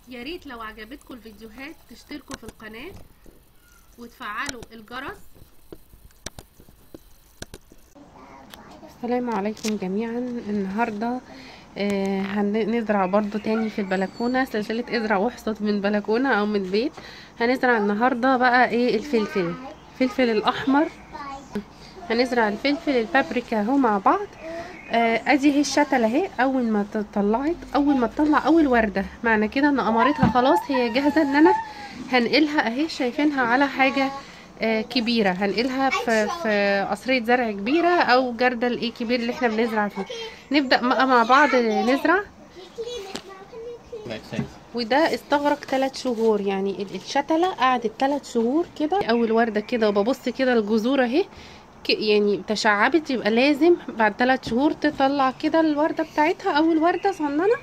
يا ريت لو عجبتكم الفيديوهات تشتركوا في القناة وتفعلوا الجرس. السلام عليكم جميعا. النهارده هنزرع برضو تاني في البلكونه، سلسلة ازرع واحصد من بلكونة او من بيت. هنزرع النهارده بقى ايه؟ الفلفل، الفلفل الاحمر. هنزرع الفلفل البابريكا اهو مع بعض. ادي هي الشتله اهي، اول ما طلعت، اول ما تطلع اول ورده، معنى كده ان قمرتها خلاص هي جاهزة ان انا هنقلها اهي، شايفينها على حاجة كبيرة، هنقلها في قصريه زرع كبيرة او جردل ايه كبير اللي احنا بنزرع فيه. نبدا بقى مع بعض نزرع. وده استغرق 3 شهور، يعني الشتله قعدت 3 شهور كده. اول ورده كده وببص كده الجذور اهي يعني تشعبت، يبقى لازم بعد 3 شهور تطلع كده الورده بتاعتها، اول ورده صننه،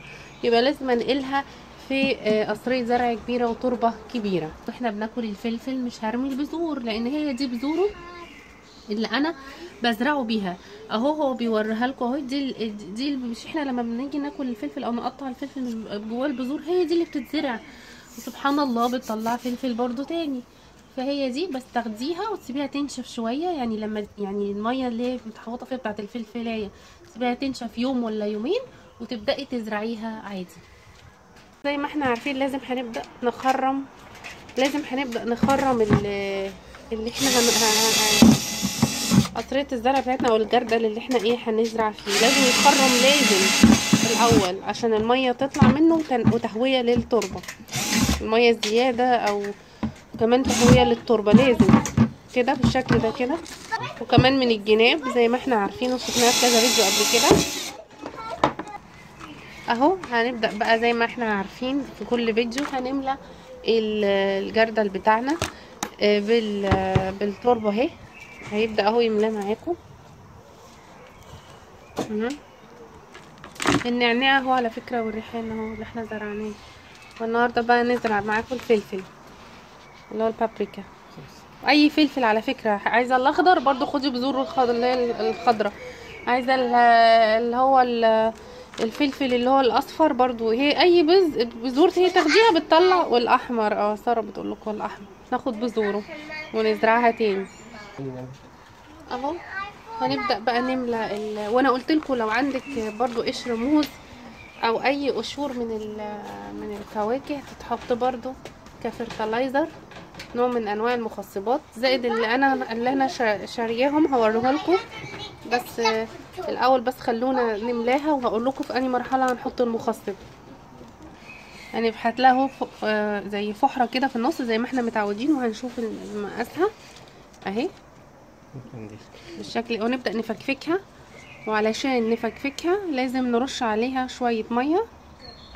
يبقى لازم انقلها في قصريه زرع كبيرة وتربه كبيرة. واحنا بناكل الفلفل مش هرمي البذور، لان هي دي بذوره اللي انا بزرعه بيها اهو. هو بيوريها لكم اهو. دي مش احنا لما بنيجي ناكل الفلفل او نقطع الفلفل مش جواه البذور، هي دي اللي بتتزرع، وسبحان الله بتطلع فلفل برضو تاني. فهي دي بس تاخديها وتسيبيها تنشف شوية، يعني لما يعني المية اللي هي متحوطه فيها بتاعه الفلفلايه تسيبيها تنشف يوم ولا يومين وتبداي تزرعيها عادي. زي ما احنا عارفين لازم هنبدا نخرم، لازم هنبدا نخرم اللي احنا قطرية الزرع بتاعتنا او الجردل اللي احنا ايه هنزرع فيه، لازم يتخرم لازم الاول عشان المية تطلع منه وتهويه للتربه، المية الزيادة او كمان تهوية للتربه لازم كده بالشكل ده كده. وكمان من الجناب زي ما احنا عارفين وشفناها في كذا فيديو قبل كده اهو. هنبدا بقى زي ما احنا عارفين في كل فيديو هنملى الجردل بتاعنا بالتربه اهي. هيبدا اهو يملاه معاكم. النعناع اهو على فكرة، والريحان اهو اللي احنا زرعناه. والنهارده بقى نزرع معاكم الفلفل اللي هو البابريكا. اي فلفل على فكرة، عايزه الاخضر برضو خدي بذور الخضر اللي هي الخضرة، عايزه اللي هو الفلفل اللي هو الاصفر برضو، هي اي بذور هي تاخديها بتطلع. والاحمر ساره بتقول لكم الاحمر ناخد بذوره ونزرعها تاني اهو. هنبدا بقى نملى وانا قلت لكم لو عندك برضو قشر موز او اي قشور من الفواكه تتحط برضو ك fertilizer، نوع من انواع المخصبات، زائد اللي انا شارياهم هوريها لكم. بس الاول بس خلونا نملاها وهقول لكم في انهي مرحلة هنحط المخصب. هنبحث لها زي فحره كده في النص زي ما احنا متعودين، وهنشوف مقاسها اهي بالشكل، ونبدا نفكفكها. وعلشان نفكفكها لازم نرش عليها شوية مية.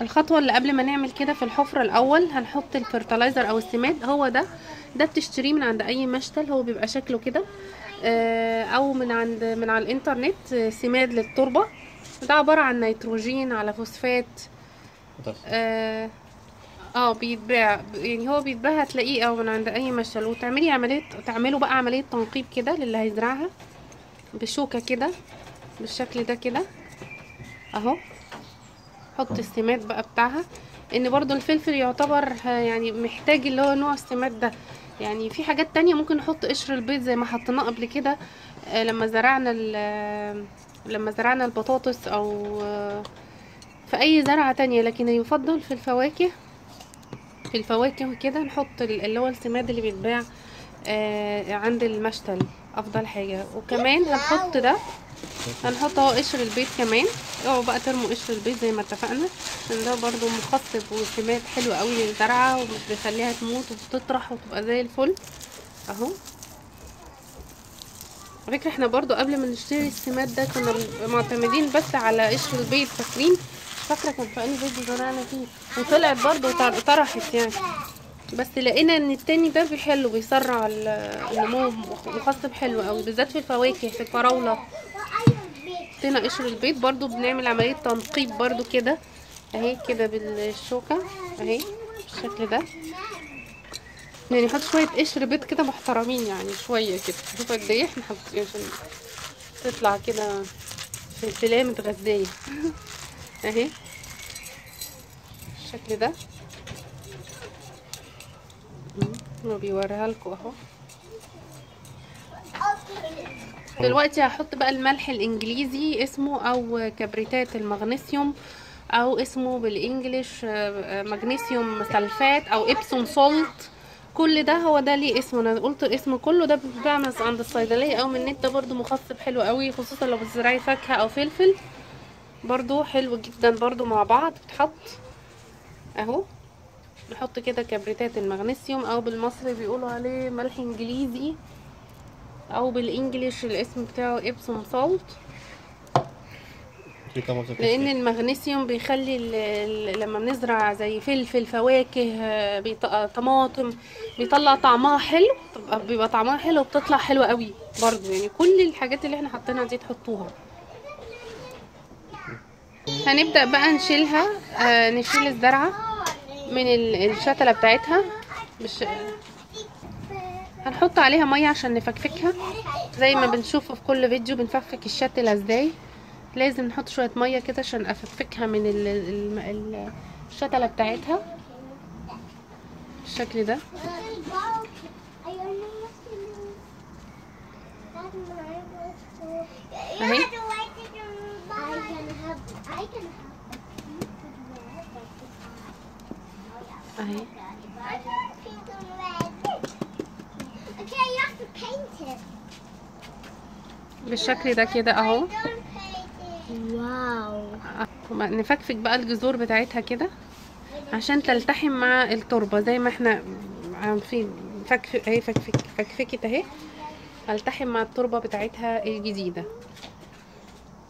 الخطوة اللي قبل ما نعمل كده في الحفرة الاول هنحط ال fertilizer او السماد. هو ده بتشتريه من عند اي مشتل، هو بيبقى شكله كده، او من عند من على الانترنت، سماد للتربه. ده عبارة عن نيتروجين على فوسفات، بيتباع، يعني هو بيتباع، هتلاقيه او من عند اي مشتل. وتعملي عملية، تعملوا بقى عملية تنقيب كده للي هيزرعها بشوكة كده بالشكل ده كده اهو. حط السماد بقى بتاعها، ان برضو الفلفل يعتبر يعني محتاج اللي هو نوع السماد ده. يعني في حاجات تانية ممكن نحط قشر البيض زي ما حطيناه قبل كده لما زرعنا البطاطس او في اي زرعة تانية، لكن يفضل في الفواكه، في الفواكه كده نحط اللي هو السماد اللي بيتباع عند المشتل افضل حاجة. وكمان هنحط ده، هنحط اهو قشر البيض كمان. اوعوا بقى ترموا قشر البيض زي ما اتفقنا، عشان ده برضو مخصب وسماد حلو قوي للزرعه ومش بيخليها تموت وبتطرح وتبقى زي الفل اهو. على فكرة احنا برضو قبل ما نشتري السماد ده كنا معتمدين بس على قشر البيض، فاكرين؟ مش فاكره كان في انهي فيديو زرعنا فيه وطلعت برضو طرحت يعني، بس لقينا ان التاني ده بيحلو، بيسرع النمو، مخصب حلو قوي بالذات في الفواكه، في الفراوله. حطينا قشر البيض برضو، بنعمل عملية تنقيب برضو كده اهي كده بالشوكة اهي بالشكل ده، يعني نحط شوية قشر بيض كده محترمين، يعني شوية كده، شوفوا قد ايه احنا حاطين عشان تطلع كده فلفلايه متغذيه اهي بالشكل ده. وبيوريها لكم اهو. دلوقتي هحط بقى الملح الانجليزي اسمه، او كبريتات المغنيسيوم، او اسمه بال English magnesium sulfate او Epsom salt. كل ده هو ده ليه اسمه، انا قلت الاسم كله. ده بيتباع عند الصيدلية او من النت، ده برده مخصب حلو قوي، خصوصا لو بتزرعي فاكهة او فلفل، برده حلو جدا برده مع بعض بتحط اهو. نحط كده كبريتات المغنيسيوم، او بالمصري بيقولوا عليه ملح انجليزي، او بال English الاسم بتاعه Epsom salt، لان المغنيسيوم بيخلي لما بنزرع زي فلفل، فواكه، طماطم، بيطلع طعمها حلو، بيبقى طعمها حلو وبتطلع حلوة قوي برضو. يعني كل الحاجات اللي احنا حاطينها دي تحطوها. هنبدأ بقى نشيلها، نشيل الزرعه من الشتله بتاعتها. مش هنحط عليها مية عشان نفكفكها زي ما بنشوفه في كل فيديو بنفكفك الشتله ازاي. لازم نحط شوية مية كده عشان افكفكها من الشتله بتاعتها بالشكل ده. اهي اهي. بالشكل ده كده اهو. wow. نفكفك بقى الجذور بتاعتها كده عشان تلتحم مع التربة زي ما احنا عارفين. فكفك اهي، فكفكت اهي، هلتحم مع التربة بتاعتها الجديدة.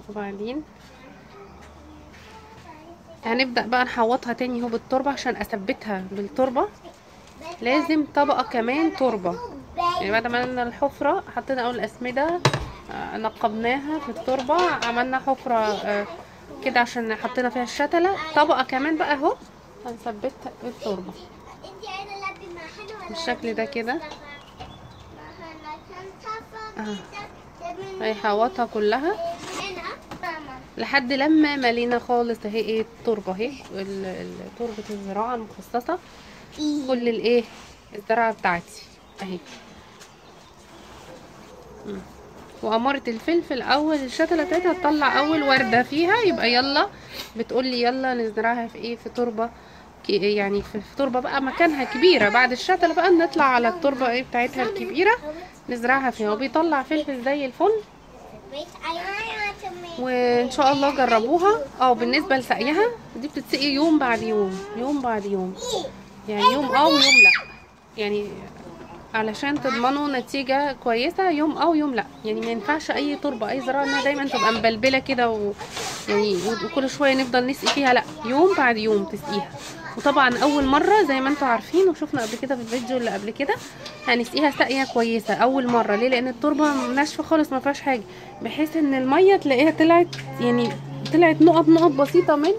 وبعدين هنبدأ بقى نحوطها تاني اهو بالتربه عشان اثبتها بالتربه. لازم طبقه كمان تربه، يعني بعد ما عملنا الحفرة حطينا اول الاسمده، نقبناها في التربة، عملنا حفره كده عشان حطينا فيها الشتله، طبقه كمان بقى اهو هنثبتها بالتربه بالشكل ده كده. هيحوطها كلها لحد لما ملينا خالص اهي ايه التربة اهي، تربه الزراعة المخصصة كل الايه الزرعه بتاعتي اهي. وأمارة الفلفل اول الشتله بتاعتها تطلع اول ورده فيها، يبقى يلا بتقولي يلا نزرعها في ايه، في تربه يعني في تربه بقى مكانها كبيرة. بعد الشتله بقى نطلع على التربة ايه بتاعتها الكبيرة نزرعها فيها، وبيطلع فلفل زي الفل. وان شاء الله جربوها. بالنسبة لسقيها دي بتتسقي يوم بعد يوم، يوم بعد يوم، يعني يوم ويوم لا، يعني علشان تضمنوا نتيجة كويسة يوم او يوم لا. يعني ما ينفعش اي تربه اي زراعة انها دايما تبقى مبلبله كده يعني وكل شوية نفضل نسقي فيها، لا يوم بعد يوم تسقيها. وطبعا اول مرة زي ما انتم عارفين وشفنا قبل كده في الفيديو اللي قبل كده هنسقيها سقيه كويسة اول مرة. ليه؟ لان التربة ناشفة خالص ما فيهاش حاجة، بحيث ان المية تلاقيها طلعت، يعني طلعت نقط نقط بسيطة من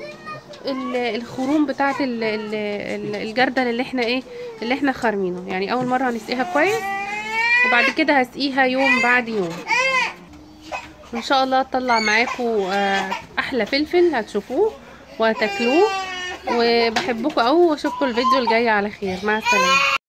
الخروم بتاعه الجردل اللي احنا ايه اللي احنا خارمينه. يعني اول مرة هنسقيها كويس، وبعد كده هسقيها يوم بعد يوم. ان شاء الله اطلع معاكم احلى فلفل هتشوفوه وهتاكلوه. وبحبكم قوي، واشوفكم الفيديو الجاي على خير. مع السلامة.